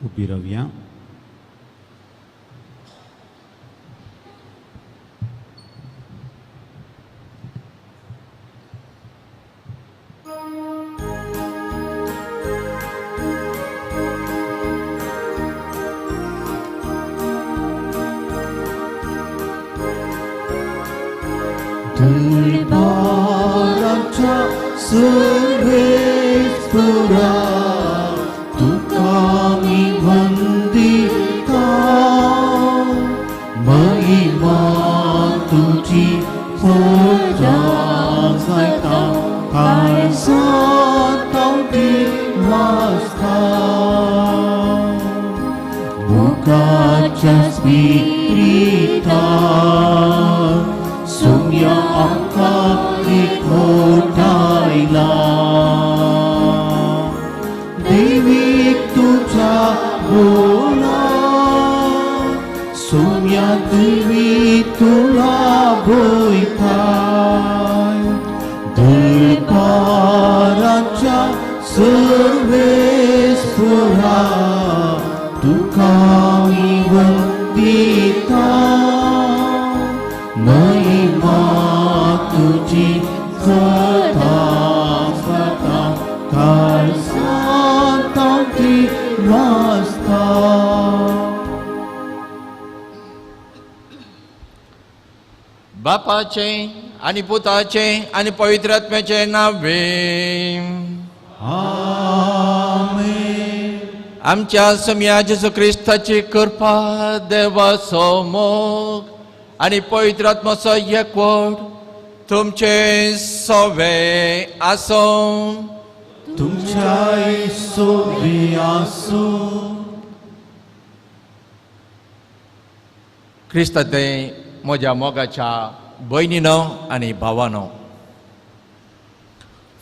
उबी रावया. दरबाराच्या सर्वेस्परा तुका आमी वंदिता, महिमा तुजी सदां जायता, काळजांत ती वासता. मुखाच्या स्पिरिता सुम्या आमकां एकवटायला, देवीक तुज्या बोला, सुम्या देवी तुला भोयताय. दरबाराच्या सर्वेस्परा तुका आमी वंदिता, महिमा तुजी सदां सदां काळजांत ती वासता. बापाचे आनी पुताचे आनी पवित्र आत्म्याचे नावे. आमेन. आमच्या सम्या जेजू क्रिस्ताची कृपा, देवाचो मोग आनी पवित्र आत्माचो एकवट तुमचे सवे आसूं. तुमच्याय सोबी आसूं. क्रिस्ताते म्हज्या मोगाच्या भयणीनो आनी भावानो,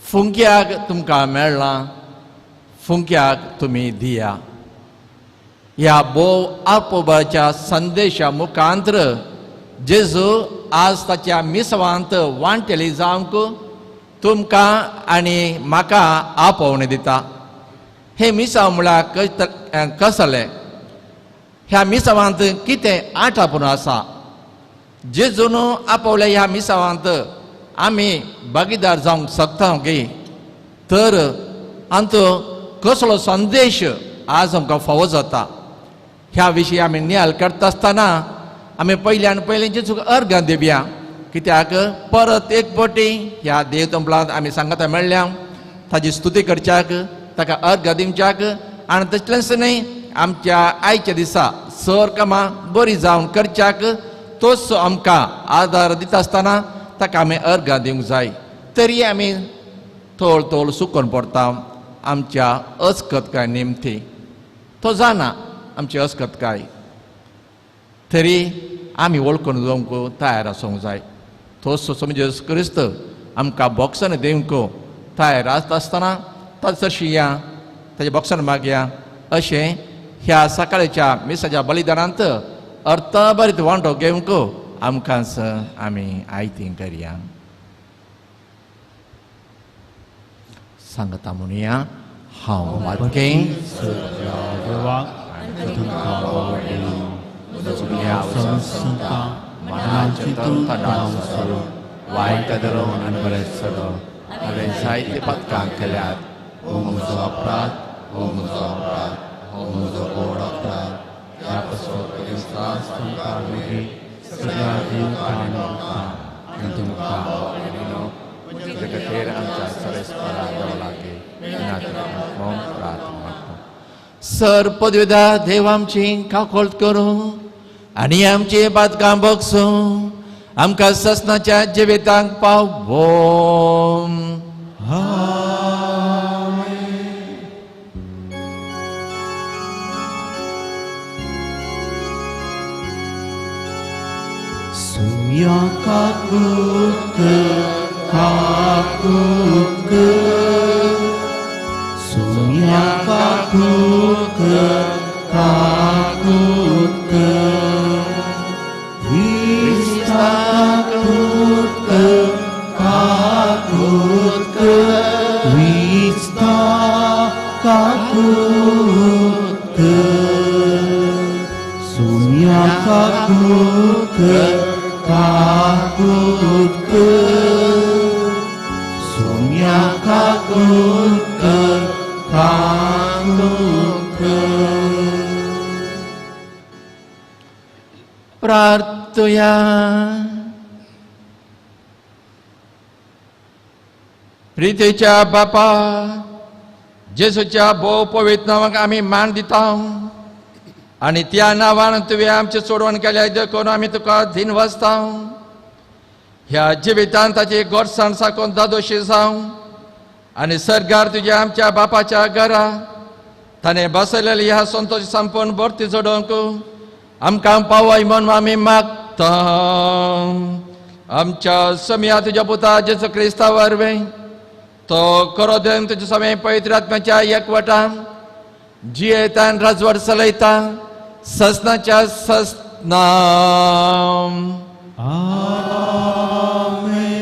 फुंक्याक तुमकां मेळ्ळां, फुंक्याक तुमी दिया. ह्या भोव आपोबाच्या संदेशा मुखांत्र जेजू आज ताच्या मिसवांत वांटेली जावंक तुमकां आनी म्हाका आपोवणें दिता. हे मिसांव म्हळ्यार कसलें? ह्या मिसावांत कितें आटापून आसा? जेजून आपवल्या ह्या मिसावांत आमी भागीदार जावंक शकता गे? तर आमचो कसलो संदेश आज आमकां फावो जाता ह्या विशीं आमी नियाळ करता आसतना आमी पयल्यान पयलीं जेजूक अर्गां दिवया. कित्याक परत एक फावटी ह्या देव तंबलांत आमी सांगता मेळ्ळ्या ताजी स्तुती करच्याक, ताका अर्गां दिवच्याक आनी तसलेंच न्हय आमच्या आयच्या दिसा सर कामां बरी जावन करच्याक तोच आमकां आदार दिता आसतना ताका आमी अर्गां दिवंक जाय. तरी आमी थोळ थोळ सुकोन पडटा आमच्या अस्कतकाय निमती. तो जाणा आमची अस्कतकाय, तरी आमी वळखून जावंक तयार आसूंक जाय. तोच समज क्रिस्त आमकां बॉक्सान दिवंक तयार आसता आसतना ताचे या ताच्या बॉक्सान मागया अशें ह्या सकाळच्या मिसाच्या बलिदानांत अर्थभरीत वांटो घेवंक आमकां आमी आयती करया. सांगता म्हणुया, हांव वाचकें देवाक वायट धरून आनी बरें सगळो हांवें जायते पदकां केल्यात. हो म्हजो अपराध, हो म्हजो अपराध, हो म्हजो व्हड अपराध. ह्या पासून त्रास तुमकां मागीर सगळ्या देव आनी तुमकां खातीर आमच्या सरेस्परा देवा लागीं प्रार्थना. सर पदवेदा देव आमची काकोळत करूं आनी आमची बादकां बगसूं, आमकां ससनाच्या जिवितांक पावों. सुम्या काकूत काकूत, सुम्या काकूत काकूत, क्रिस्ता काकूत काकूत, क्रिस्ता काकूत. कर सुम्या काकूत कर काकूत कर सुम्या काकूत कर काकूत कर. प्रार्थुया. प्रितीच्या बापा, जेजूच्या भोव पवित्र नांवाक आमी मान दिता आनी त्या नांवान तुवें आमचें सोडवण केल्या देखून आमी तुका दिनवासता. ह्या जिवितान ताची गोडसाण साकून दादोशी जावं आनी सरकार तुज्या आमच्या बापाच्या घरा ताणें बसयलेली ह्या संतोश संपूर्ण भरती जोडोवंक आमकां पावय म्हूण आमी मागता. आमच्या समया तुज्या पुता जेजू क्रिस्ता वरवीं तो करो देवन तुज्या समें पवित्र आत्म्याच्या एकवटान जियेतान राजवट चलयता ससनाच्या ससना. आमेन.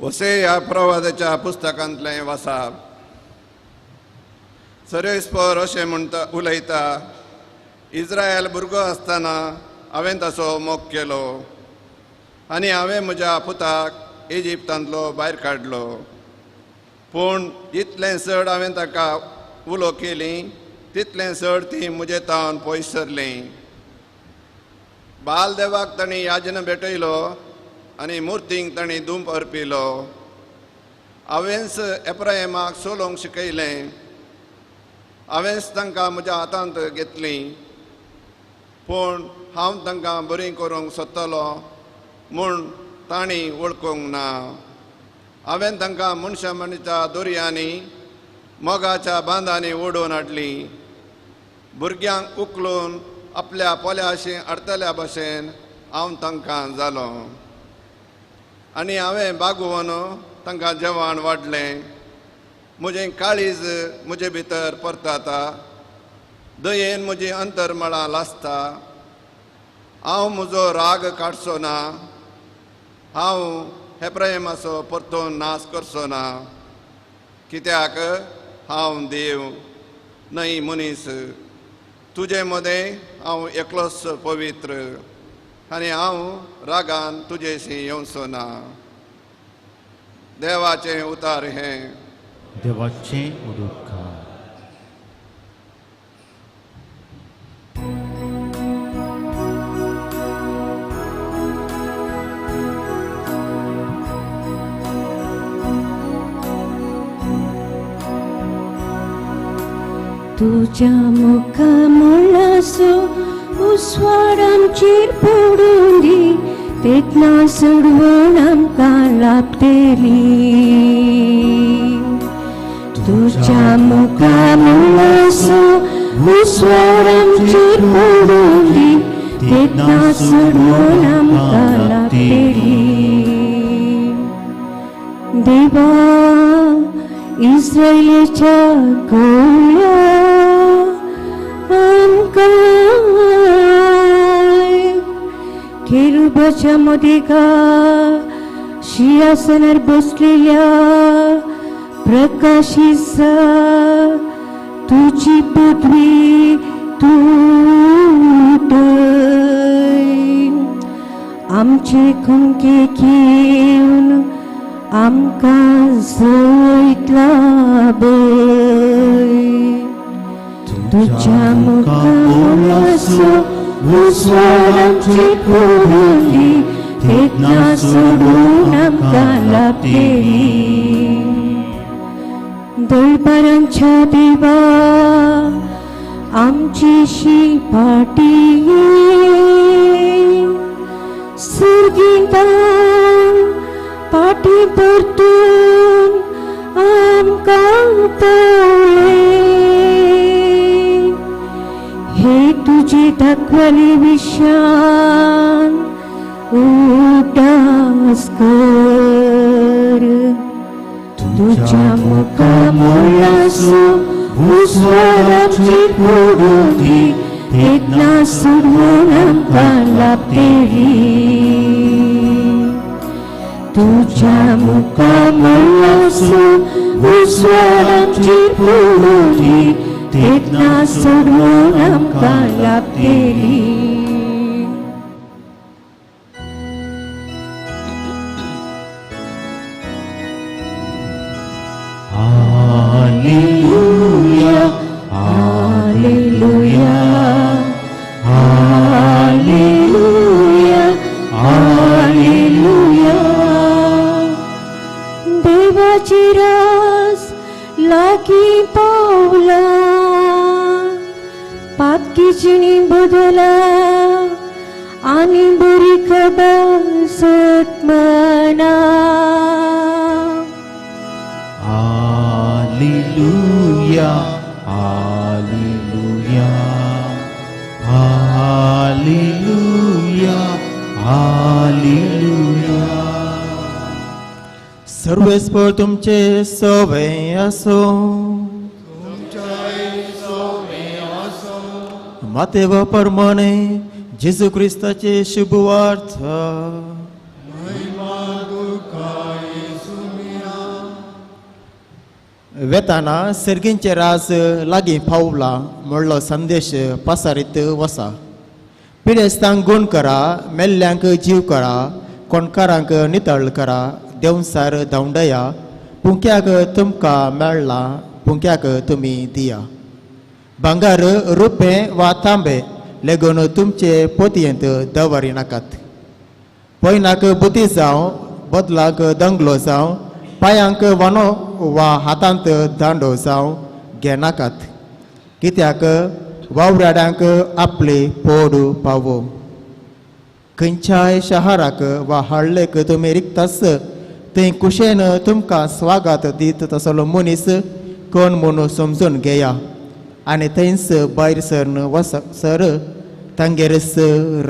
वसे ह्या प्रवादाच्या पुस्तकांतलें वासाप. सरस्पर अशें म्हणटा उलयता, इस्रायल भुरगो आसतना हांवें ताचो मोग केलो आनी हांवें म्हज्या पुताक इजिप्तांतलो भायर काडलो. पूण जितलें चड हांवें ताका उलो केली तितलें चड ती म्हजे तावन पयस सरलीं. बाल देवाक तांणी याजना भेटयलो आनी मुर्तींक तांणी दुंप अर्पिलो. हांवेंच एप्रहेमाक चलोवंक शिकयलें, हांवेंच तांकां म्हज्या हातांत घेतलीं. पूण हांव तांकां बरीं करूंक सोदतलो म्हूण तांणी वळखूंक ना. हांवें तांकां मनशां मनशा दोरयांनी मोगाच्या बांदांनी ओडून हाडलीं. भुरग्यांक उखलून आपल्या पोल्याशी हाडटल्या भशेन हांव तांकां जालो आनी हांवें बागोवन तांकां जेवण वाडलें. म्हजें काळीज म्हजे भितर परताता, दयेन म्हजी अंतरमळां लासता. हांव म्हजो राग काडचो ना, हांव हेप्रहेमाचो परतून नाश करचो ना. कित्याक हांव देव न्हय मनीस, तुजे मदें हांव एकलोच पवित्र आनी हांव रागान तुजेशी येवचो ना. देवाचें उतार हें. देवाचें उदकार. तुज्या मुखामळाचो उस्वाड आमचेर पडूं दी, तेन्ना सोडवण आमकां लाभतली. तुज्या मुखामळाचो उस्वाड आमचेर पडूं दी, तेन्ना सोडवण आमकां लाभतली. देवा इस्रायलाच्या गवळ्या आमकां केरुबाच्या मदेका शिंयासनार बसलेल्या प्रकाशिसा तुजी पदवी तूं आमचे कुंके घेवन आमकां जैत लाभय. तुज्या मुखामळाचो उस्वाड आमचेर पडूं दी, तेन्ना सोडून आमकां लाभतली. दळपारांच्या देवा आमची शी फाटी सुर्गींतान पाटी परतून आमकां पळय. हे तुजे दाखवले विशान उदास कर. तुज्या मुखामळाचो उस्वाड आमचेर पडूं दी, तेन्ना सोडवण आमकां लाभतली. तुझ्या मुखामळासो उस्वाडाची पुरोधी तेन्ना सोडून आमकां लाभतेली. Alleluia, Alleluia, Alleluia, Alleluia. देवाची रास लागीं पावला, पातकीची बदला आनी बरी खबर सत मना. Alleluia, Alleluia, Alleluia, Alleluia. सर्वेस्पर तुमचे सवे असो. मातेव परमाने जेजू क्रिस्ताचे शुभवार्थ. वेताना सर्गींचे राज लागीं पावला म्हणलो संदेश पसारीत वसा. पिडेस्तांक गुण करा, मेल्ल्यांक जीव करा, कोणकारांक नितळ करा, देंवसार धांवडया, पुंक्याक तुमकां मेळ्ळा पुंक्याक तुमी दिया. भांगर रुपें वा तांबे लेगून तुमचे पोतयेंत दवरी नाकात. पयनाक बुती जावं, बदलाक दंगलो जावं, पांयांक वानो वा हातांत दांडो जावं घेनाकात, कित्याक वावराड्यांक आपले पोड पावो. खंयच्याय शहराक वा हाडलेक तुमी रिगतास थंय कुशेन तुमकां स्वागत दीत तसलो मनीस कोण म्हूण समजून घेया आनी थंयच भायर सरन वस सर तांगेरच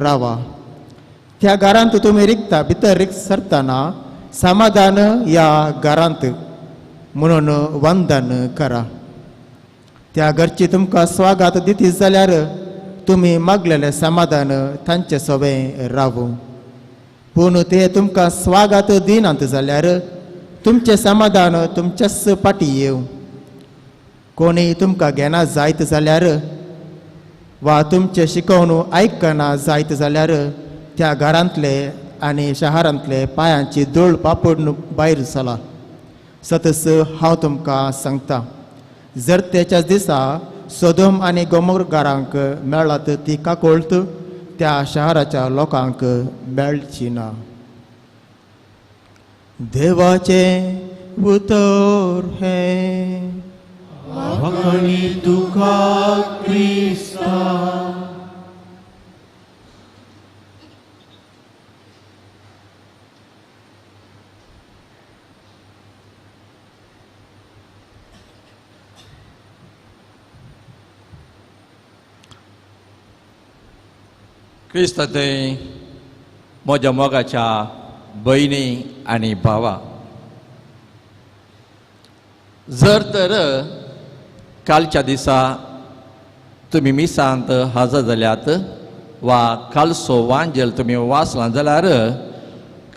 रावा. त्या घरांत तुमी रिगता भितर रिग सरतना समाधान ह्या घरांत म्हणून वंदन करा. त्या घरची तुमकां स्वागत दिती जाल्यार तुमी मागलेलें समाधान तांचे सोबें रावूं. पूण ते तुमकां स्वागत दिनात जाल्यार तुमचें समाधान तुमच्याच फाटी येवं. कोणीय तुमकां घेना जायत जाल्यार वा तुमचें शिकोवन आयकना जायत जाल्यार त्या घरांतले आनी शहरांतले पांयांची धूळ पापड भायर चला. सतस हांव तुमकां सांगता, जर तेच्या दिसा सोदोम आनी गोमोरगारांक मेळत ती काकोळत त्या शहराच्या लोकांक मेळची ना. देवाचें उतर हें. वाखणी तुका क्रिस्ता. क्रिस्त थंय म्हज्या मोगाच्या भयणी आनी भावा, जर तर कालच्या दिसा तुमी मिसांत हजर जाल्यात वा कालचो वांजेल तुमी वाचलां जाल्यार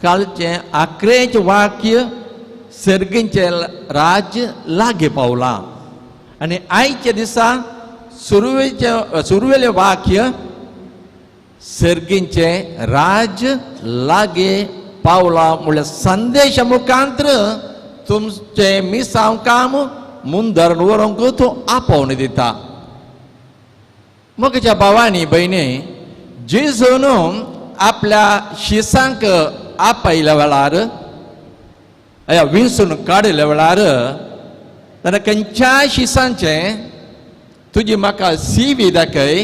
कालचें आकरेचें वाक्य सर्गींचें राज्य लागीं पावलां आनी आयच्या दिसा सुरवेलें वाक्य सर्गींचें राज्य लागीं पावलां म्हणल्यार संदेशा मुखांत्र तुमचें मिसांव काम मुंदर व्हरूंक तूं आपोवन दिता. म्हज्या भावांनी भयणी, जेजून आपल्या शिसांक आपयल्या वेळार विंचून काडिल्ल्या वेळार तेन्ना खंयच्याय शिसांचें तुजी म्हाका सी व्ही दाखय,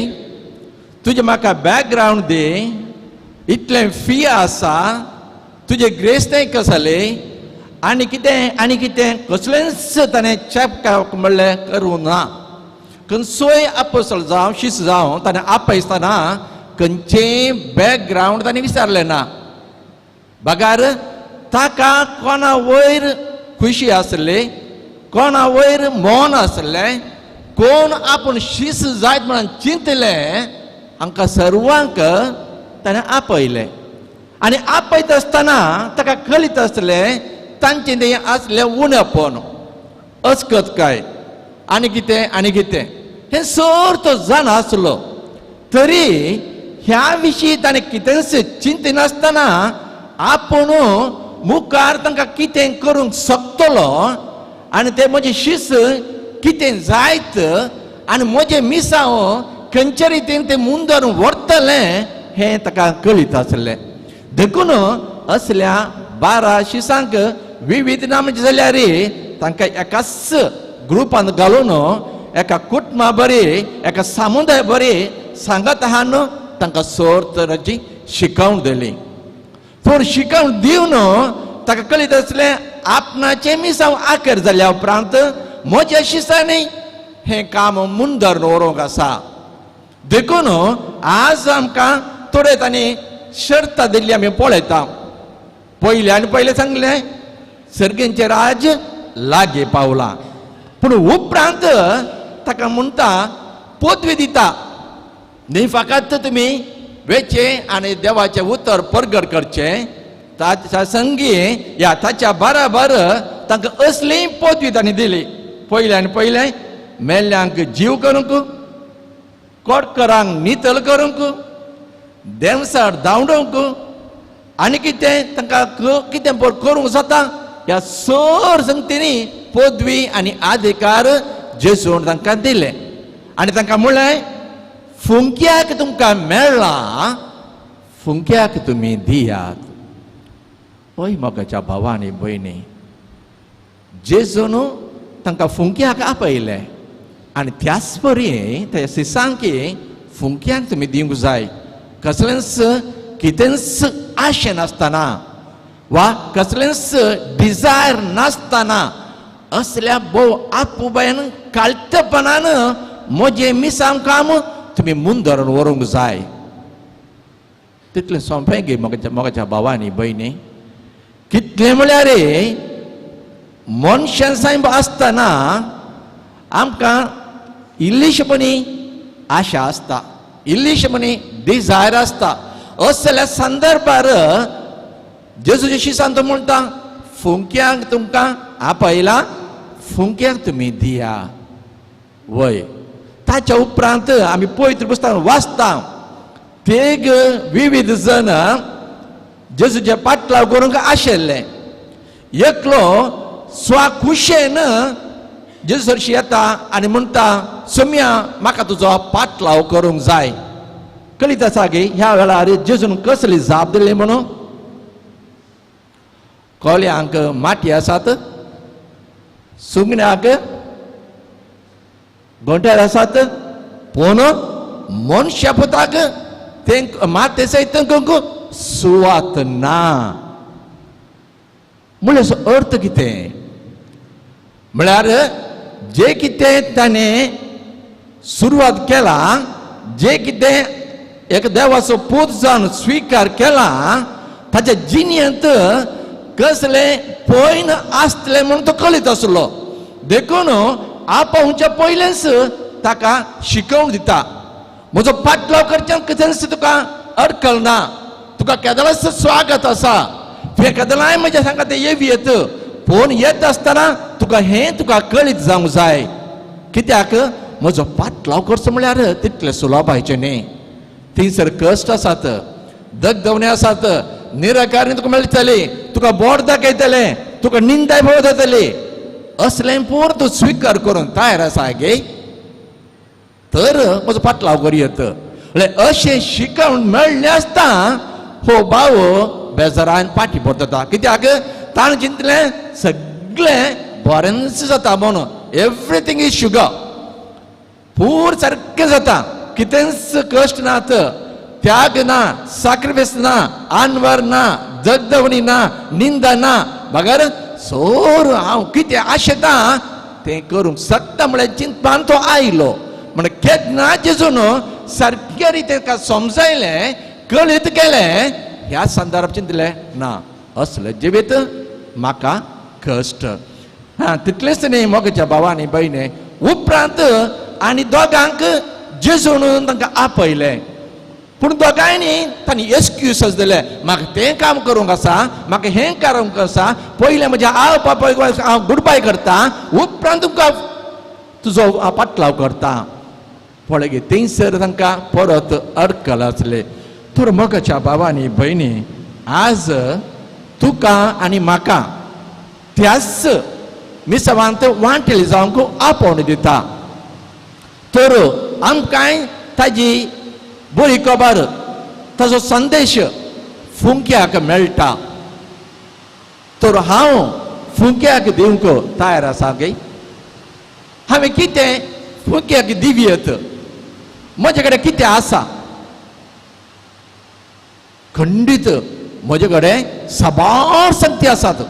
तुजें म्हाका बॅकग्रावंड दी, इतलें फी आसा, तुजें ग्रेस कसलें आनी कितें आनी कितें कसलेंच ताणें चॅक म्हणलें करूं ना. खंयचोय आपोसल जावं शीस जावं ताणें आपयतना खंयचें बॅकग्रावंड ताणें विचारलें ना. बगार ताका कोणा वयर खुशी आसली, कोणा वयर मौन आसलें, कोण आपूण शीस जायत म्हणून चिंतलें हांकां सर्वांक ताणें आपयलें. आनी आपयता आसतना ताका कळीत आसलें तांचें तें आसलें उणेपण, अस्कतकाय आनी कितें आनी कितें हें सर तो जाणा आसलो. तरी ह्या विशीं ताणें कितेंच चिंतिनासतना आपूण मुखार तांकां कितें करूंक शकतलो आनी ते म्हजे शिस कितें जायत आनी म्हजें मिसांव खंयच्या रितीन ते मुंदर व्हरतलें हें ताका कळीत आसलें. देखून असल्या 12 शिसांक विविध नामाचे जाल्यार तांकां एकाच ग्रुपांत घालून एका कुटुंबा बरी एका समुदाय बरी सांगत आहान तांकां सोर तराची शिकवण दिली. थोर शिकवण दिवन ताका कळीत आसलें आपणाचें मिसांव आकर जाल्या उपरांत म्हज्या शिसांनी हें काम मुंदर व्हरूंक आसा. देखून आज आमकां थोडे तांणी शर्तां दिल्ली आमी पळयता. पयलें आनी पयलें सांगलें सर्गेंचें राज लागीं पावलां, पूण उपरांत ताका म्हणटा पदवी दिता न्ही फकत तुमी वेचें आनी देवाचें उतर परगट करचें, ताच्या संगी ह्या ताच्या बराबर तांकां असली पदवी तांणी दिली. पयलें आनी पयलें मेल्ल्यांक जीव करूंक, कोटकरांक नितल करूंक, देंवसार धांवडोवंक आनी कितें तांकां कितें करूंक जाता ह्या सर संगतींनी पदवी आनी अधिकार जेजून तांकां दिले. आनी तांकां म्हणलें फुंक्याक तुमकां मेळ्ळां, फुंक्याक तुमी दियात. हय मोगाच्या भावा आनी भयणी, जेजून तांकां फुंक्याक आपयलें आनी त्याच परी त्या सिसांकी फुंक्याक तुमी दिवंक जाय, कसलेंच कितेंच आशें नासतना वा कसलेंच डिजायर नासतना असल्या भोव आपुबायन काळतेपणान म्हजें मिसांव काम तुमी मुंदरून व्हरूंक जाय. तितलें सोंपें गे मोगाच्या भावांनी भयणी. कितलें म्हळ्यार मनशां सायब आसतना आमकां इल्लीशपणी आशा आसता, इल्लीशपणी डिजायर आसता. असल्या संदर्भार जेजूचे शिसान तो म्हणटा फुंक्यांक तुमकां आपयला, फुंक्यांक तुमी दिया. वय ताच्या उपरांत आमी पवित्र पुस्तकान वाचता तेग विविध जण जेजूचे पाटलाव करूंक आशिल्ले. एकलो स्वाखुशेन जेजू सरशी येता आनी म्हणटा सोम्या म्हाका तुजो पाटलाव करूंक जाय. कळीत आसा गे ह्या वेळार जेजून कसली जाप दिली म्हणून? कोल्यांक माटी आसात, सुकण्याक गोंट्यार आसात, पूण मनशा पुताक ते माते सयत सुवात ना. म्हणल्यार अर्थ कितें? म्हळ्यार जे कितें ताणें सुरवात केला, जे कितें एक देवाचो पूत जावन स्विकार केला, ताच्या जिणेंत कसले पयन आसतलें म्हूण तो कळीत आसलो. देखून आपोवच्या पयलेंच ताका शिकोवन दिता म्हजो पाटलाव करच्याक कितेंच तुका अडकल ना, तुका केदळाच स्वागत आसा, तुवें केदळाय म्हज्या सांगा तें येवी येत, पूण येत आसतना तुका हें तुका कळीत जावंक जाय. कित्याक म्हजो पाटलाव करचो म्हळ्यार तितलें सुलभायचें न्ही. थंयसर कश्ट आसात, दगदवणे आसात, निराकारणी तुका मेळटली, तुका बोट दाखयतलें, तुका निंदाय भोव जातली. असलें पूर तूं स्विकार करून तयार आसा गे तर म्हजो पाटलाव करूं. म्हळ्यार अशें शिकवण मेळ्ळें आसता हो भाव बेजारान फाटी परतता. कित्याक ताणें चिंतलें सगळें बरेंच जाता म्हणून, एवरीथींग is sugar, पूर सारकें जाता, कितेंच कश्ट नात, त्याग ना, साक्रिफायस ना, आनवर ना, दगदवणी ना, निंदा ना, बगर सोर हांव कितें आशेता तें करूंक शकता म्हळ्यार चिंतपान तो आयलो. म्हण केन्ना जेजून सारकें रितीन ताका समजायलें, कळीत केलें, ह्या संदर्भात चिंतलें ना असलें जिवीत म्हाका कश्ट. हां तितलेंच न्ही मोगाच्या भावांनी भयणी, उपरांत आनी दोगांक जेजून तांकां आपयलें. पूण दोगांयनी तांणी एक्सक्यूजस दिले, म्हाका तें काम करूंक आसा, म्हाका हें करूंक आसा, पयलें म्हज्या आवय बापायक हांव गुडबाय करता, उपरांत तुमकां तुजो पाटलाव करता. पळय गे थंयसर तांकां परत अडकल आसले. तर मोगाच्या भावांनी भयणी, आज तुका आनी म्हाका त्याच मिसावांत वांटेल जावंक आपोवण दिता. तर आमकांय ताजी बरी खबर, ताजो संदेश फुंक्याक मेळटा. तर हांव फुंक्याक दिवंक तयार आसा गे? हांवें कितें फुंक्याक दिवयेत? म्हजे कडेन कितें आसा? खंडीत म्हजे कडेन साबार संगती आसात.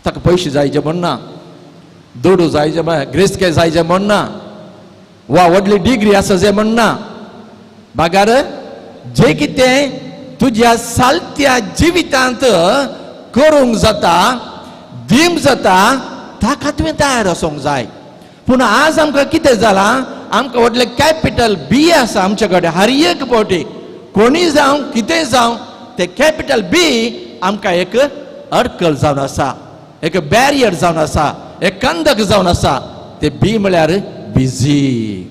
ताका पयशे जायचे म्हण ना, दुडू जायचे म्हण, ग्रेसके जायचे म्हण ना, वा व्हडली डिग्री आसा जे म्हण ना. बागार जे कितें तुज्या सालत्या जिवितांत करूंक जाता, दिवंक जाता, ताका तुवें तयार आसूंक जाय. पूण आज आमकां कितें जालां, आमकां व्हडलें कॅपिटल बी आसा आमचे कडेन. हर एक फावटी कोणी जावं कितें जावं, ते कॅपिटल बी आमकां एक अडकल जावन आसा, एक बॅरियर जावन आसा, एक कंदक जावन आसा. ते बी म्हळ्यार बिजी.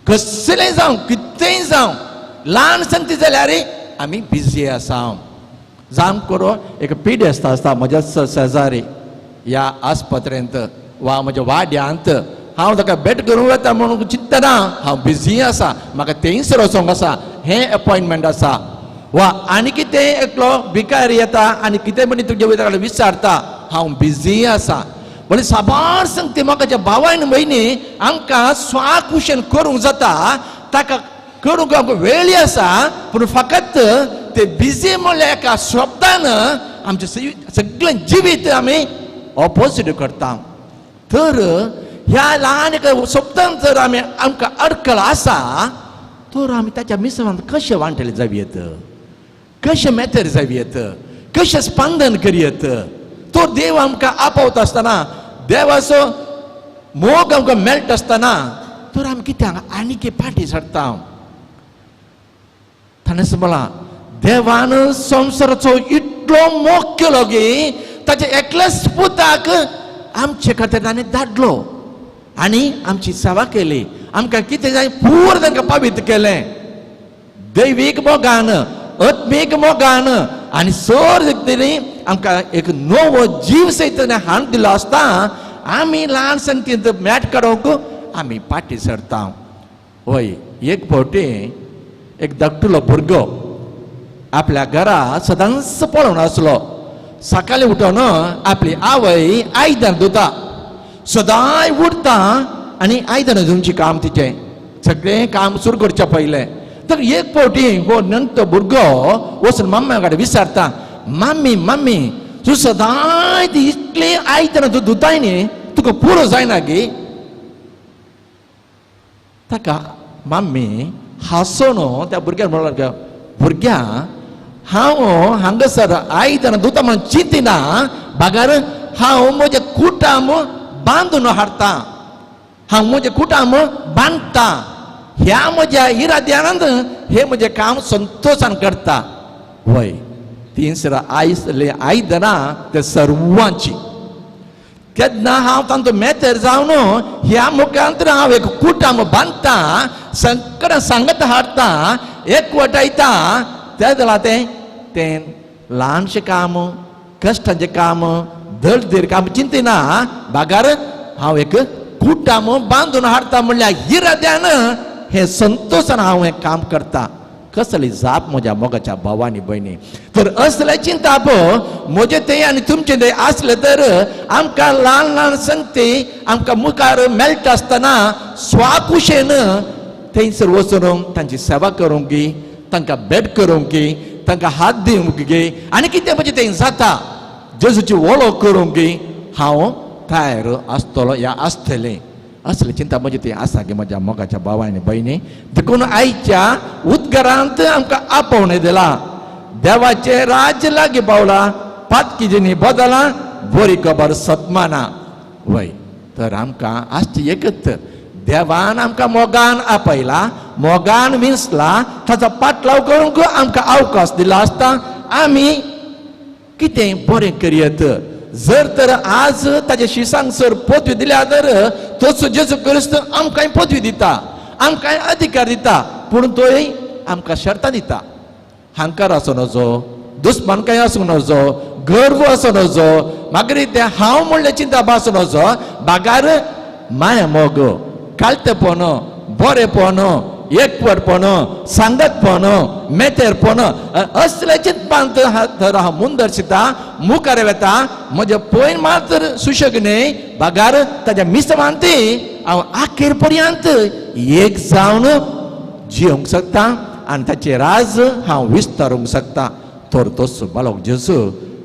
कसलें जावं कितेंय जावं, ल्हान संगती जाल्यार आमी बिजी आसा. जाम करो एक पिडेस्त आसता म्हज्या शेजारी ह्या आस्पत्रेंत वा म्हज्या वाड्यांत, हांव ताका भेट करूंक वता म्हणून चिंतना हांव बिजी आसा, म्हाका थंयसर वचोंक आसा, हें अपॉयंटमेंट आसा. वा आनी कितें एकलो भिकारी येता आनी कितें म्हणी तुजे वयता विचारता, हांव बिजी आसा. म्हणजे साबार संगती म्हाका भावान भयणी आमकां स्वाकुशन करूंक जाता, ताका करूंक आमकां वेळ आसा. पूण फकत ते बिजी म्हणल्यार एका शब्दान आमचें सगळें जिवीत आमी ऑपोजीट करता. तर ह्या ल्हान एका शब्दान जर आमी आमकां अडकल आसा, तर आमी ताच्या मिसळांत कशें वांटले जावयेत, कशें मेतर जावयेत, कशें स्पंदन करयेत? तो देव आमकां आपोवता आसतना, देवाचो मोग आमकां मेळटा आसतना, तर आमी कित्याक आनीक फाटीं सरता? ताणें म्हणलां, देवान संवसाराचो इतलो मोग केलो की ताच्या एकल्याच पुताक आमचे खातीर ताणें धाडलो आनी आमची सेवा केली. आमकां कितें जाय पूर्ण तांकां पावित केलें, दैवीक मोगान, आत्मीक मोगान, आनी सर व्यक्तींनी आमकां एक नवो जीव सयत हाडून दिलो आसता. आमी ल्हान संगतींत मॅट काडूंक आमी फाटीं सरता. हय, एक फावटी एक धाकटुलो भुरगो आपल्या घरा सदांच पळोवन आसलो. सकाळीं उठोन आपली आवय आयदन धुता, सदांय उठता आनी आयदनां धुवची काम तिचें, सगळें काम सुरू करचें पयलें. तर एक फावटी हो नंतर भुरगो वचून मम्मा कडेन विचारता, मम्मी मम्मी तूं सदांय ती इतली आयदनां तूं धुताय न्ही, तुका पुरो जायना गी? ताका मम्मी हांसोन त्या भुरग्यान म्हणलो, भुरग्या हांव हांगासर आयदनां धुता म्हणून चिंतिना, बागार हांव म्हजें कुटाम बांदून हाडटा, हांव म्हजें कुटाम बांदता, ह्या म्हज्या इराद्यान हें म्हजें काम संतोशान करता. वय, तीनसर आयसले आयदनां ते सर्वांची. तेन्ना हांव तांचो मेतर जावन ह्या मुखांत हांव एक कुटाम बांदता, सगळें सांगत हाडटा, एकवटायता. त्या जाल्यार तें तें ल्हानशें काम, कश्टांचें काम, दळदीर काम चिंतिना, बागार हांव एक कुटाम बांदून हाडटा म्हणल्यार इराद्यान हें संतोशान हांव हें काम करता. कसली जाप म्हज्या मोगाच्या भावानी भयणी. तर असलें चिंताप म्हजें तें आनी तुमचें तें आसलें तर आमकां ल्हान ल्हान संगती आमकां मुखार मेळटा आसतना स्वाकुशेन थंयसर वचून तांची सेवा करूंक गी, तांकां भेट करूंक गी, तांकां हात दिवंक गी, आनी कितें म्हणजे तें जाता जेजूची वळख करूंक गी हांव तयार आसतलो या आसतलें. असली चिंता म्हजी ती आसा की म्हज्या मोगाच्या भावा आनी भयणी. देखून आयच्या उद्गारांत आमकां आपोवणें दिलां, देवाचें राज्य लागीं पावलां, पातकी बदलां, बरी खबर सतमाना. वय, तर आमकां आसची एकच, देवान आमकां मोगान आपयला, मोगान विंचला, ताचो पाटलाव करूंक आमकां अवकाश दिला आसता आमी कितें बरें करयत. जर तर आज ताजे शिसांक सर पदवी दिल्या तर तोच जेजू क्रिस्त आमकांय पदवी दिता, आमकांय अधिकार दिता, पूण तोय आमकां शर्तां दिता. हांकार आसूं नजो, दुस्मानकाय आसूंक नजो, गर्व आसूं नजो, मागीर तें हांव म्हणलें चिंता आसूं नजो, बागार माया मोग, कालतेपण, बरेपण, एकवटपण, सांगतपण, मेतेरपण असले चिंतपांत तर हांव मुंदर्शिता मुखार वेता. म्हजें पयर मात सुशेग न्हय, बागार ताज्या मिसवांत हांव आखेर पर्यंत एक जावन जियोंक शकता आनी ताचें राज हांव विस्तारूंक शकता. तर तोच बालक जेजू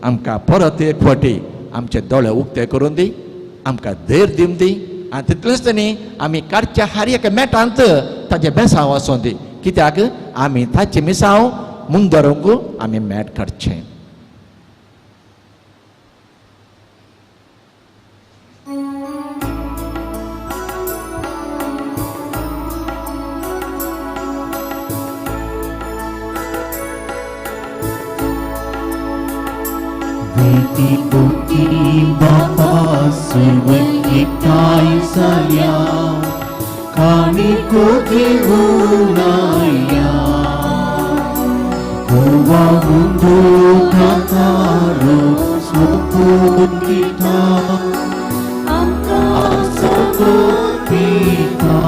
आमकां परत एक फावटी आमचे दोळे उक्ते करून दी, आमकां धैर्य दिवन दी आनी तितलेंच न्ही आमी काडच्या हर एका मेटांत ताचें बेसांव आसूं दी, कित्याक आमी ताचें मिसांव मुंदरूंक आमी मेट काडचें. Viti buti bapa सर्व एकठांय जाल्या काणिको घेवन आयल्या गोवा मुंदो कातारो सोपून दिता आमकां सोपिता.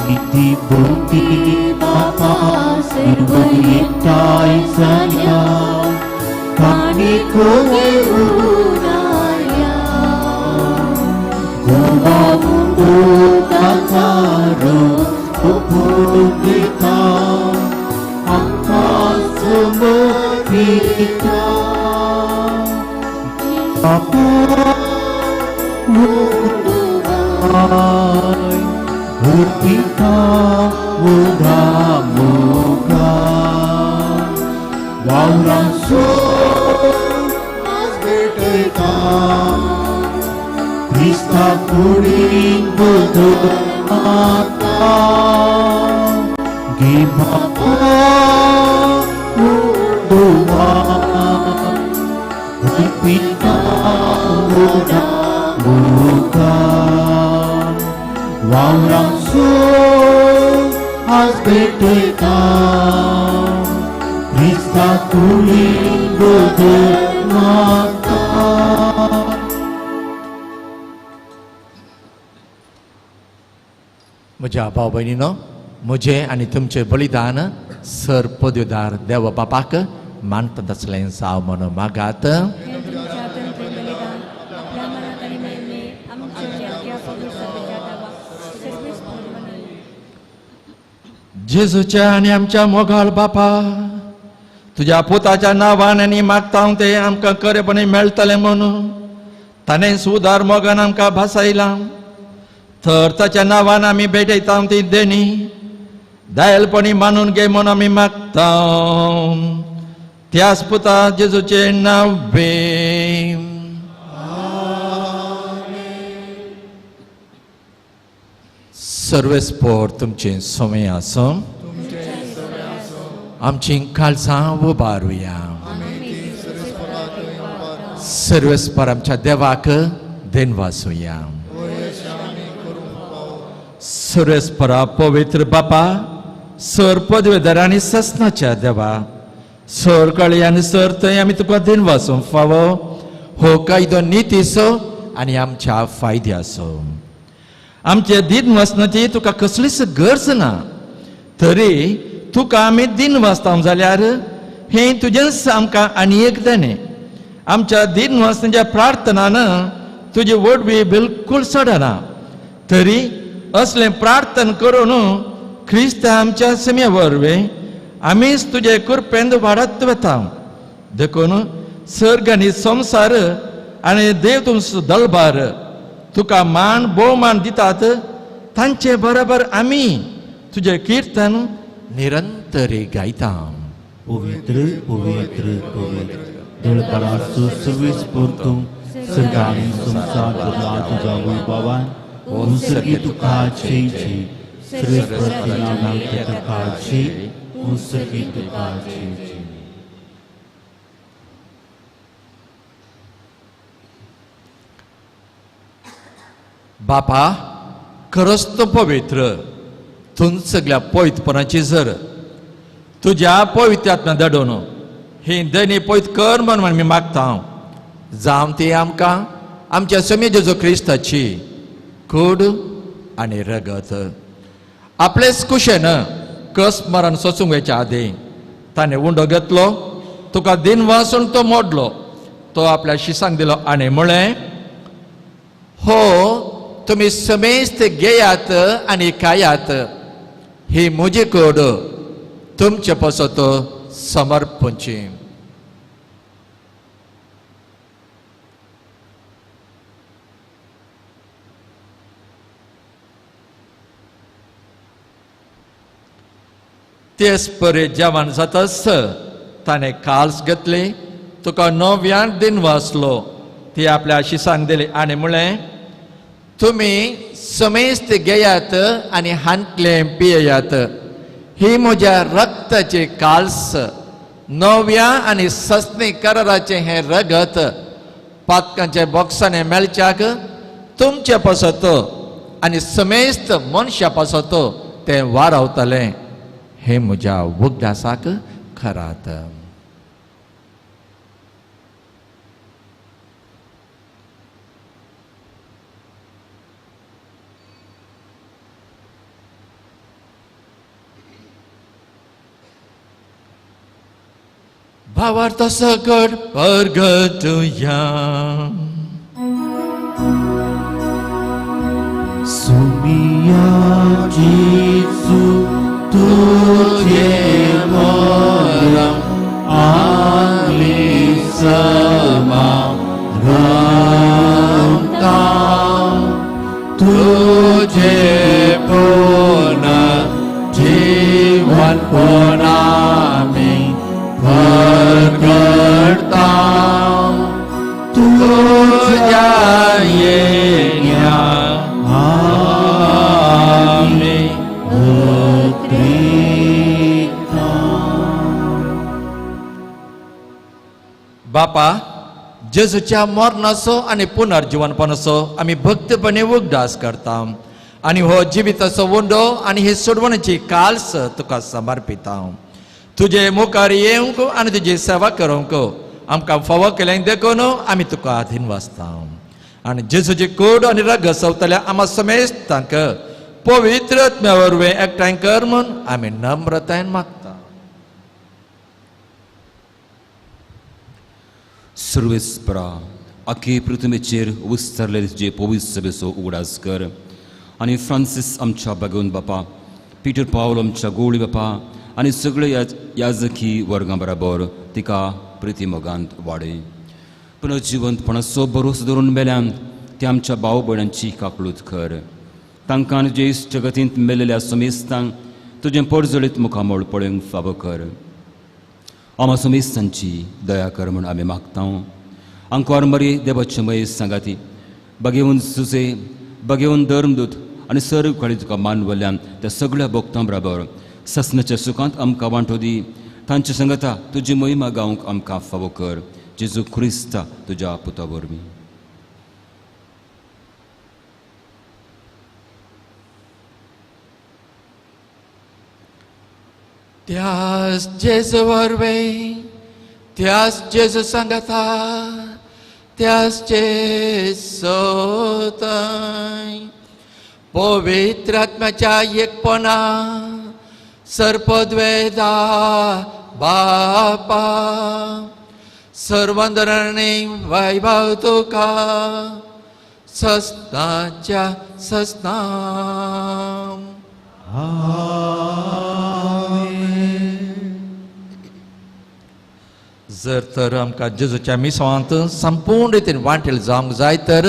Viti buti बापा सर्व एकठांय जाल्या काणिको घेवन आयल्या गोवा मुंदो कातारो सोपून दिता आमकां समर्पिता. बापा उर्पिता उदा मोगा वावरांचो आज भेटयता क्रिस्ता कुडीन बदल माता गे बापा उडुवा उर्पिता उदा मोगा वावरांचो आज भेटयता क्रिस्ता कुडीन बदल माता. म्हज्या भाव भयणीनो, म्हजें आनी तुमचें बलिदान सर पदवीदार देव बापाक मानता तसलें जावं म्हणून मागात. जेजूच्या आनी आमच्या मोगाल बापा, तुज्या पुताच्या नांवान आनी मागता तें आमकां खरेपणी मेळटलें म्हणून ताणें सुदार मोगान आमकां भासायलां. तर ताच्या नांवान आमी भेटयता ती देणी दयालपणी मानून घे म्हणून आमी मागता. त्याच पुता जेजूचें नांव बे. सर्वेस्पोर तुमचें समय आसूं, आमची काळजां उबारुया. सर्वेस्पोर आमच्या देवाक देनवासुया. सर्वेस्परा पवित्र बापा, सर पदवेदार आनी ससनाच्या देवा, सर कळी आनी सर थंय आमी तुका देनवासूंक फावो. हो कायदो नितीचो आनी आमच्या फायद्याचो. आमचे दिन वाचनाची तुका कसलीच गरज ना, तरी तुका आमी दिन वाचता जाल्यार हें तुजेंच आमकां आनी एक देणें. आमच्या दिन वाचनाच्या प्रार्थनान तुजी वडवी बिलकूल चडना, तरी असलें प्रार्थना करून क्रिस्त आमच्या समे वरवीं आमीच तुजे कृपेन वाडत वता. देखून सर्ग आनी संवसार आनी देव तुमचो दलबार तुका मान भोवमान दितात, तांचे बरोबर आमी तुजें किर्तन निरंतरी गायता. पवित्र पवित्र पवित्र दळबाराचो सवेस्पोर तूं सर्ग आनी संवसार भरला तुज्या वैभवान. सर्गी तुका जय जय, सर्वेस्पराची नांव तुकाची उंसकी तुकाची. बापा खरंच तो पवित्र तूं सगळ्या पवित्रपणाची जर तुज्या पवित्र्यात्म्या धाडून ही दैनी पवित्र कर म्हण आमी मागता हांव जावं ती आमकां आमच्या समी जेजू क्रिस्ताची कूड आनी रगत. आपलेच कुशेन कस मरण सोसूंक वयच्या आदीं ताणें उंडो घेतलो, तुका दिन वासून तो मोडलो, तो आपल्या शिसांक दिलो आनी म्हळें, हो तुमी समेस्त घेयात आनी खायात, ही म्हजी कूड तुमचे पासत समर्पणची. तेच परी जेवण जाताच ताणें काल्स घेतली, तुका नव्यान दिन वाचलो, ती आपल्या शिसांक दिली आनी म्हळें, तुमी समेस्त घेयात आनी हांतलें पियेयात, ही म्हज्या रक्ताची काल्स, नव्या आनी सस्नी कराराचें हें रगत पातकांच्या बॉक्सांनी मेळच्याक तुमचे पासत आनी समेस्त मनशा पासत तें वारावतलें. हे म्हज्या वगदासाक खरात. भावार्थ सकट परगटुया. सुमिया जेजू तुझे मरम आमी समारंता, तुझे पुनः जीवन पुनामी परगटता, तुझ्या येण्या आमी बापा जेजूच्या मरणाचो आनी पुनर्जीवनपणाचो आमी भक्तपणे उगडास करता आनी हो जिविताचो उंडो आनी ही सोडवणेची काल्स तुका समर्पिता. तुजे मुखार येवंक आनी तुजी सेवा करूंक आमकां फावो केलें देखून आमी तुका अधीन वाचता आनी जेजूची कूड आनी रगत सवतल्या आमा समेस्तांक पवित्र आत्म्या वरवीं एकठांय कर म्हूण आमी नम्रतायेन मागता. सर्वेस्परा आखे पृथ्वीचेर विस्तारलेले तुजे पवित्र सभेचो उगडास कर आनी फ्रांसीस आमच्या बागोवन बापा, पिटर पावल आमच्या गोळी बापा आनी सगळे याजकी वर्गां बराबर तिका प्रिती मोगांत वाडय. पुनर्जिवंतपणाचो भरोसो धरून मेल्यान ते आमच्या भाव भयणांची काकळूत कर. तांकां तुजे इश्टगतींत मेलेल्या समेस्तांक तुजें परजळीत मुखामळ पळोवंक फावो कर. आमा समेस्तांची दया कर म्हूण आमी मागता. आंकवार मरी देवाचे मयेस सांगाती बगेवन सुसे बगेवन धर्मदूत आनी सर्व कळी तुका मानवल्यान त्या सगळ्या भक्तां बराबर ससनाच्या सुखांत आमकां वांटो दी. तांचे सांगता तुजी महिमा गावंक आमकां फावो कर. जेजू क्रिस्ता तुज्या पुता वरवीं. त्यास जेजू वरवीं, त्यास जेजू सांगता, त्यास जेजू पवित्र आत्म्याच्या एकपणा सर्पद्वेदा बापा सर्वंदरणे वैभव तुका सस्नाच्या सस्नाम. जर तर आमकां जेजूच्या मिसवांत संपूर्ण रितीन वांटेल जावंक जाय तर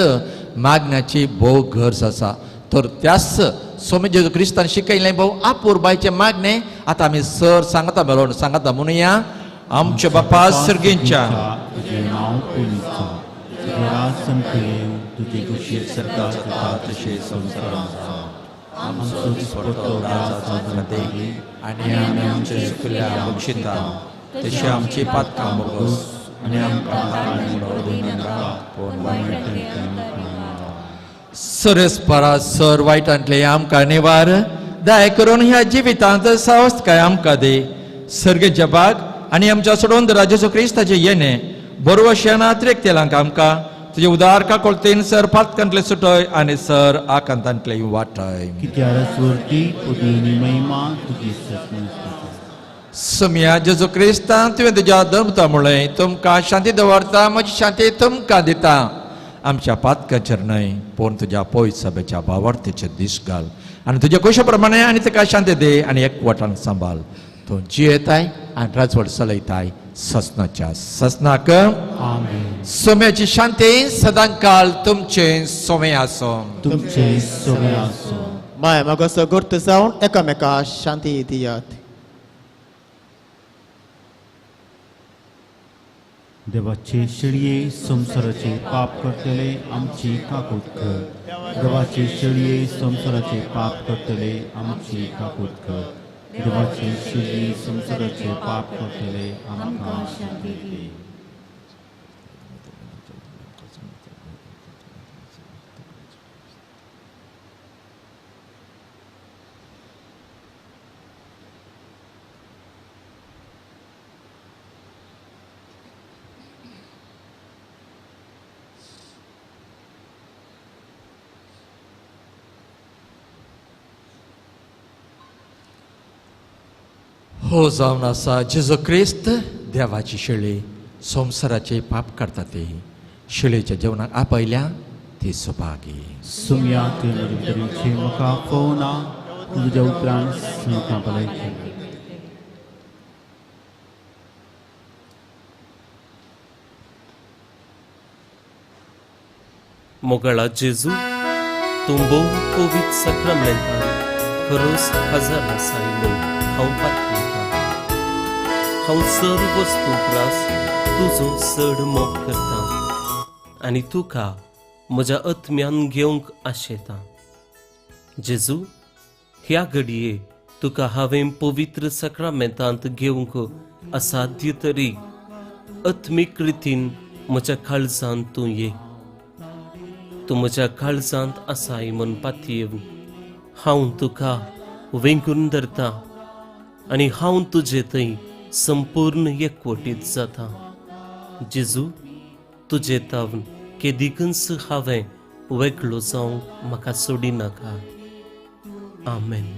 मागण्याची भोव गरज आसा. तर त्याच स्वामी जेजू क्रिस्तान शिकयलें भोव आपुरबायचें मागणें आतां आमी सर सांगता मेलोवन सांगता म्हणुया. आमच्या बापा सर्गींच्या तुजें नांव पुनीत जावं, तुजें राज सामकें येवं, तुजी खुशी सरकार जाता तशें संवसारांत जावं. आमचो दिसपट्टो ग्रास आमकां दी आनी आमी आमचे चुकल्या बक्षिता तशी आमची पातकां बोगस आनी आमकां ताण दिनाका पूण वायटांतल्यान. सरस परा सर वायटांतले आमकां निवार दया करून ह्या जिवितांत सावस्तकाय आमकां दी. सर्ग जबाक आनी आमच्या सोडून जेजू क्रिस्ताचे येणे बरोवशेना त्रेकतेलांक आमकां तुजे उदार काकोळतेन सर पातकांतले सुटय आनी सर आकांतांतले वाटय. सुमया जेजू क्रिस्तान तुवें तुज्या धर्मता म्हणलें तुमकां शांती दवरता, म्हजी शांती तुमकां दिता. आमच्या पातकाचेर न्हय पूण तुज्या पयस सभेच्या भावार्थीचेर दीस घाल आनी तुज्या कुशा प्रमाणे आनी ताका शांती दी आनी एकवटान सांबाळ. तूं जियेताय आनी राजवट चलयताय ससनाच्या ससनाक. सोम्याची शांती सदांकाल तुमचे सोमे आसो. तुमचे सोमे आसो. माय मागसो गुर्त जावन एकामेका शांती दियात. देवाचे शेळये संवसाराचे पाप करतले आमची काकूत कर. देवाचे शेळये संवसाराचे पाप करतले आमची काकूत कर. देवाचे शेळये संवसाराचे पाप करतले आमकां शांती दी. हो जावन आसा जेजू क्रिस्त देवाची शेळी संवसाराचे पाप काडटा ती शेळीच्या जेवणाक आपयल्या ती सुभागी. सुमया तुवें म्हजे भितर येवचें म्हाका फोवना, तुज्या उपरांत म्हाका भलायकी. मोगळा जेजू तूं भोव पवित्र साक्रामेंतान खरोच हजर आसाय म्हूण हांव पातयेतां. हांव सर वस्तू प्रास तुजो चड मोग करतां आनी तुका म्हज्या आत्म्यान घेवंक आशेतां. जेजू ह्या घडये तुका हांवें पवित्र साक्रामेंतांत घेवंक असाध्य तरी आत्मीक रितीन म्हज्या काळजांत तूं ये. तूं म्हज्या काळजांत आसाय म्हूण पातयेवन हांव तुका वेंगून धरतां आनी हांव तुजे थंय संपूर्ण एकवटीत जाता. जेजू तुजे तावन केदिकूच हांवें वेगळो जावंक म्हाका सोडिनाका. आमेन.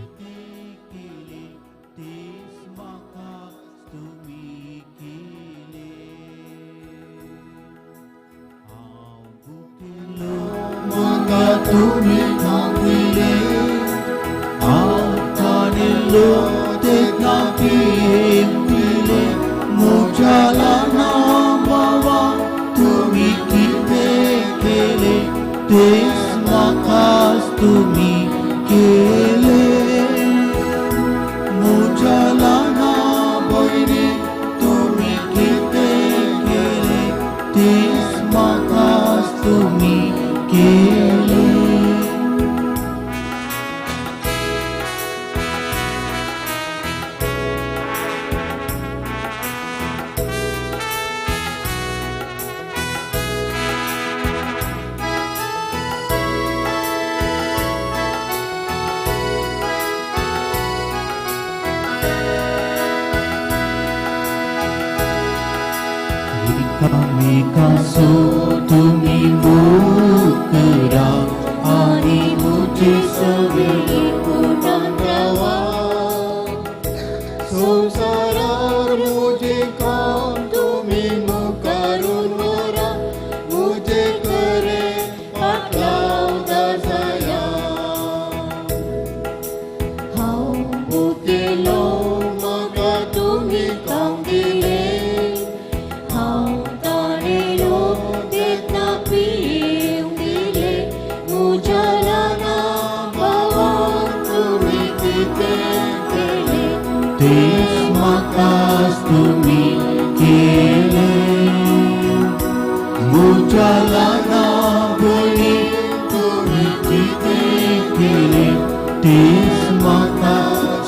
तेच म्हाका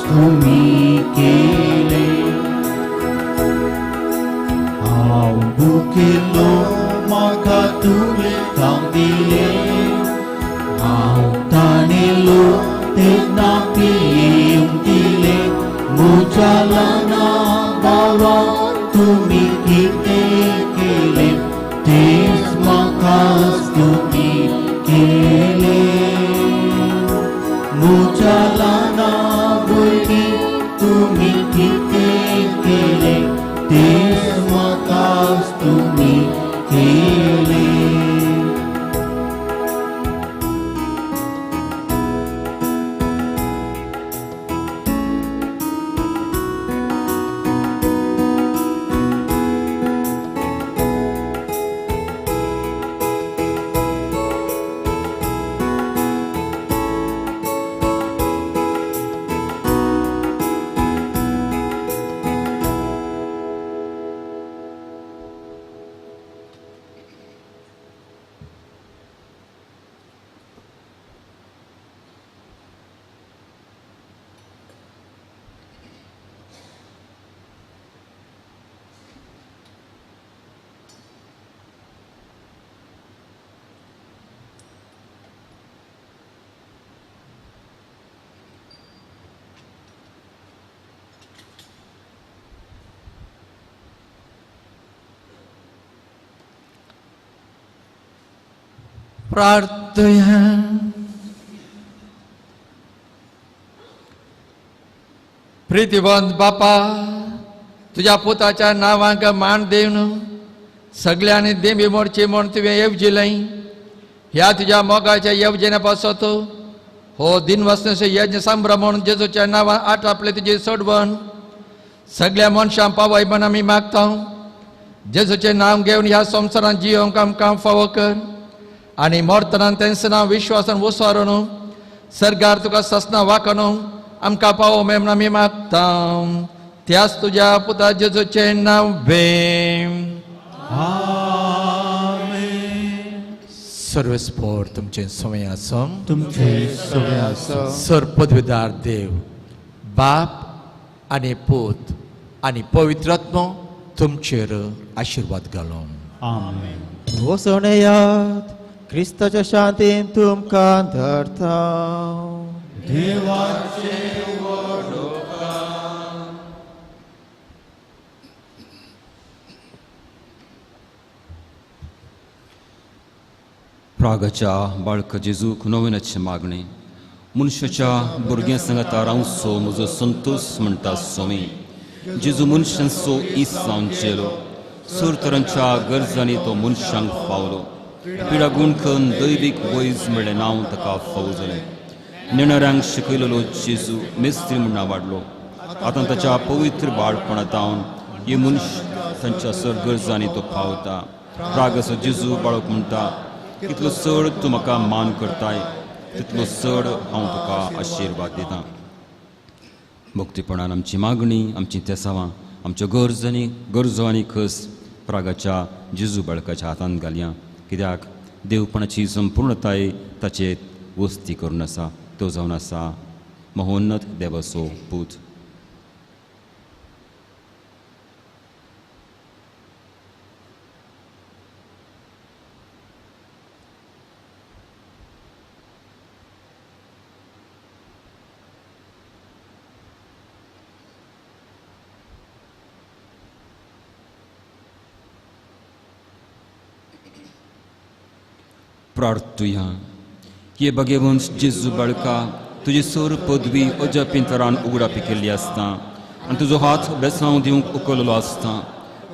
तुमी केले. हांव भुकेल्लो म्हाका तुमी खावंक दिले, हांव ताणेलो तेन्ना पियेवंक दिले. म्हज्या ल्हाना भावाक तुमी कितें केलें तेच म्हाका तुमी केले. म्हज्या ल्हाना भयणीक तुमी कितें केलें तेच म्हाका तुमी केले. प्रार्थया. प्रितीवंत बापा, तुज्या पुताच्या नांवांक मान दिवन सगळ्यांनी देवी मोडची म्हूण तुवें येवजिलें. ह्या तुज्या मोगाच्या येवजणे पासत हो दिनवसनेचो यज्ञ संभ्रम म्हणून जेजूच्या नांवान आटापले तुजी सोडवण सगळ्या मनशांक पावय म्हण आमी मागता. जेजूचें नांव घेवन ह्या संवसारांत जियोवंक आमकां फावो कर आनी मरतना तेंच नांव विश्वासान वसारून सरकार तुका ससना वाकणू आमकां पावो मेळ म्हूण आमी मागता. त्याच तुज्या पुता जेजूचें नांव वेम. सर्वेस्पोर तुमचें समय आसो, तुमचें समय आसो. सर पदवीदार देव बाप आनी पूत आनी पवित्रात्मो तुमचेर आशिर्वाद घालो. आमेन. वसोन येयात, क्रिस्ताच्या शांतीन तुमकां धरता. देवाचे व्हड प्रागाच्या बाळक जेजूक नोवेनाचें मागणें. मनशाच्या भुरग्यां सांगाता रावचो म्हजो संतोश म्हणटा स्वामी. जेजू मनशांचो इस जावन जेलो, सर तरांच्या गरजांनी तो मनशांक फावलो. पिडा गुणखन दैवीक वैज म्हणलें नांव ताका फावो जालें. नेणाऱ्यांक शिकयलेलो जेजू मेस्त्री म्हूण वाडलो. आतां ताच्या पवित्र बाळपणांत हे मनश तांच्या सर गरजांनी तो पावता. रागाचो जेजू बाळक म्हणटा, कितलो चड तूं म्हाका मान करताय तितलो चड हांव तुका आशिर्वाद दितां. भक्तीपणान आमची मागणी, आमची तेसावां, आमच्यो गरज आनी गरजो आनी खस प्रागाच्या जेजू बाळकाच्या हातांत घालया. कित्याक देवपणाची संपूर्णताय ताचे वस्ती करून आसा. तो जावन आसा महोन्नत देवाचो पूत. प्रार्थुया. हे भगवंत जेजू बाळका, तुजी सर पदवी अजापिंतरान उगडापी केल्ली आसता आनी तुजो हात बेसांव दिवंक उखललो आसता.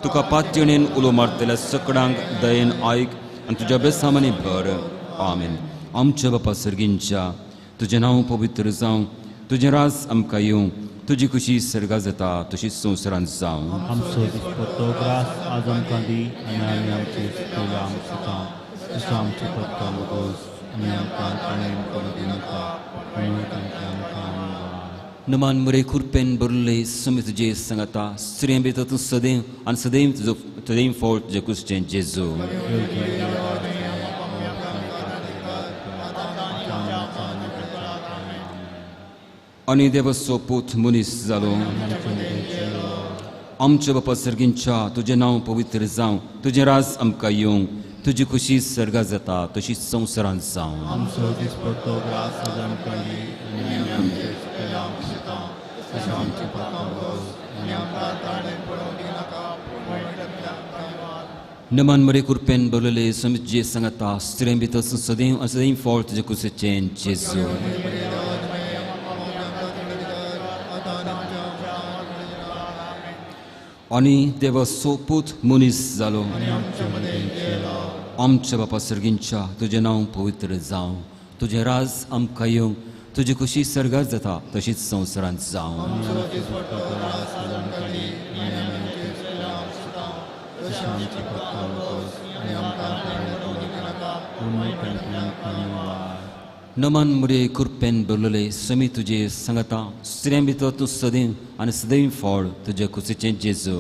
तुका पातयणेन उलो मारतल्या सकडांक दयेन आयक आनी तुज्या बेसामांनी भर. आमेन. आमच्या बापा सर्गींच्या, तुजें नांव पवित्र जावं, तुजें राज आमकां येवं, तुजी खुशी सर्गा जाता तशीच संवसारांत जावं. आमचो दिसपट्टो ग्रास आज आमकां दी आनी आमी आमचे चुकल्या तसो आमचो पत्तो मोगोस आनी आमकां ताणें करूं दिनाका. नमान मरे खुरपेन भरले समी तुजे सांगाता, स्त्रियां भितर तूं सदैव आनी सदैव तुजो सदैव फळ तुजें कुसचें जेजू. आनी देवाचो पूत मनीस जालो. आमच्या बापा सर्गींच्या तुजें नांव पवित्र जावं, तुजें राज आमकां येवं, तुजी खुशी सर्गा जाता तशी संवसारांत जावं. आमचो दिसपट्टो ग्रास आज आमकां दी आनी आमी आमचे चुकलेल्यांक शिता तशें आमचें पापां भोग आनी आमकां ताणें पडोवंक दिनाका पूण वायटांतल्यान आमकां वाट. नमन मरे कृपेन भरलेले समीत जे सांगता स्त्रियां भितर सदैव आनी सदैव फळ तुजे कुशीचें जेजू. आनी देवाचो पूत मनीस जालो. आमच्या बापा सर्गींच्या तुजें नांव पवित्र जावं, तुजें राज आमकां येवं, तुजी खुशी सर्गात जाता तशीच संवसारांत जावं. नमन मुरे कृपेन भरलेले समी तुजे सांगता स्त्रियां भितर तूं सदैव आनी सदैव फळ तुजे कुशीचें जेजू.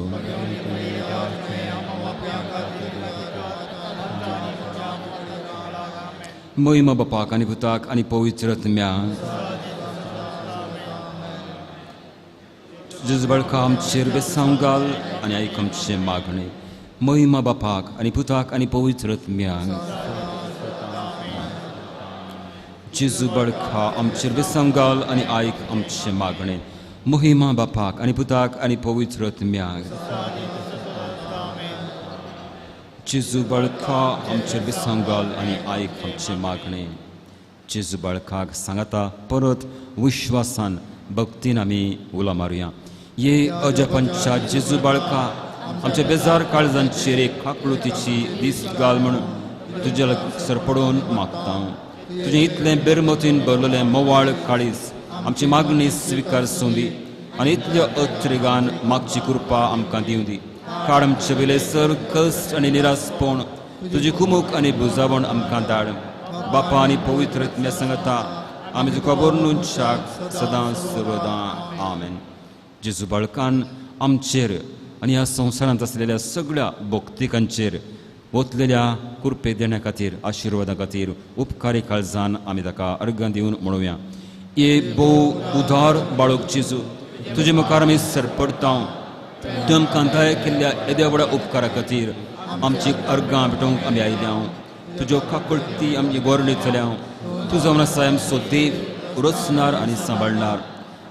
महिमा बापाक आनी पुताक आनी पवित्र आत्म्याक. जेजू बाळका आमचेर बेसांव घाल आनी आयक आमचें मागणें. महिमा बापाक आनी पुताक आनी पवित्र आत्म्याक. जेजू बाळका आमचेर बेसांव घाल आनी आयक आमचें मागणें. महिमा बापाक आनी पुताक आनी पवित्र आत्म्याक. जेजू बाळका आमचेर बेसांव घाल आनी आयक आमचें मागणें. जेजू बाळकाक सांगता परत विश्वासान भक्तीन आमी उलो मारुया. ये अजपंच्या जेजू बाळका आमच्या बेजार काळजांचेर एक काकळुतीची दीस घाल म्हूण तुज्या सरपडून मागता. तुजें इतलें बेरमतीन भरलेलें मोवाळ काळीज आमची मागणी स्विकार सोंदी आनी इतल्या अत्रेगान मागची कृपा आमकां दिवं दी. काड आमचे वयले सर कश्ट आनी निरासपण, तुजी कुमूक आनी बुजावण आमकां धाड. बापा आनी पवित्र आत्म्या सांगता आमी तुका वर्णून सदां सर्वदां. आमेन. जेजू बाळकान आमचेर आनी ह्या संवसारांत आसलेल्या सगळ्या भक्तिकांचेर वतलेल्या कृपे देण्या खातीर आशिर्वादा खातीर उपकारी काळजान आमी ताका अर्गां दिवन म्हणुया. ये भोव उदार बाळक जेजू, तुजे मुखार आमी सरपडता. तूं आमकां दया केल्ल्या येद्या व्हडा उपकारा खातीर आमची अर्गां भेटोवंक आमी आयल्या. तुज्यो काकळती आमची गोरणीतल्या. तूं जावन आसा आमचो देव, रचणार आनी सांबाळणार.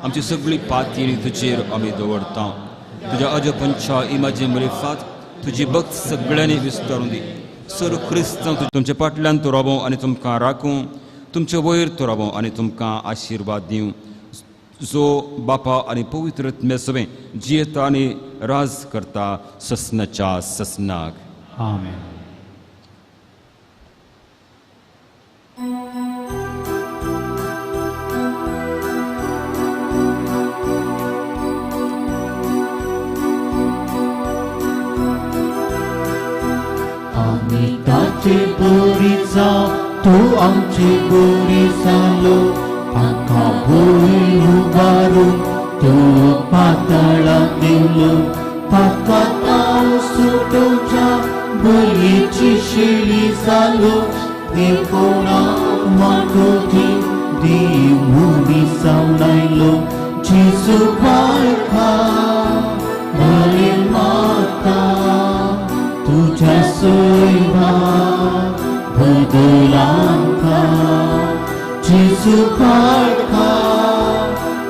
आमची सगळी पाती तुजेर आमी दवरता. तुज्या अजपंच्या इमाजी मरिफात तुजी भक्त सगळ्यांनी विस्तारून दी. सर क्रिस्तांव तुमच्या फाटल्यान तो राबो आनी तुमकां राखूं, तुमचे वयर तो राबो आनी तुमकां आशिर्वाद दिवं, जो बापा आनी पवित्र आत्म्या सवें जियेता आनी राज करता ससनाच्या ससनाक. आमेन. आमी ताचे बरी जावं, तूं आमचे बरी जालो. आमकां वयर उबारून तूं पातळांत देंवलो. पातकां सुटोवच्या बळयेची शेळी जालो. देव कोणाक वांटो दी, देव मनीस जावन आयलो. जेजू बाळका बरें मागता तुज्या सैमान बदल आमकां. जेजू बाळका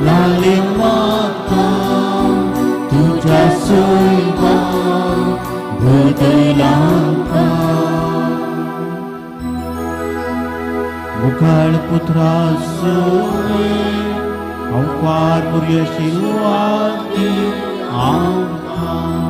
लाले मागता तुज्या सैमान बदल आमकां. मुखाळ पुत्रा सोवे अवकार मुर्य शिलवादी आमकां.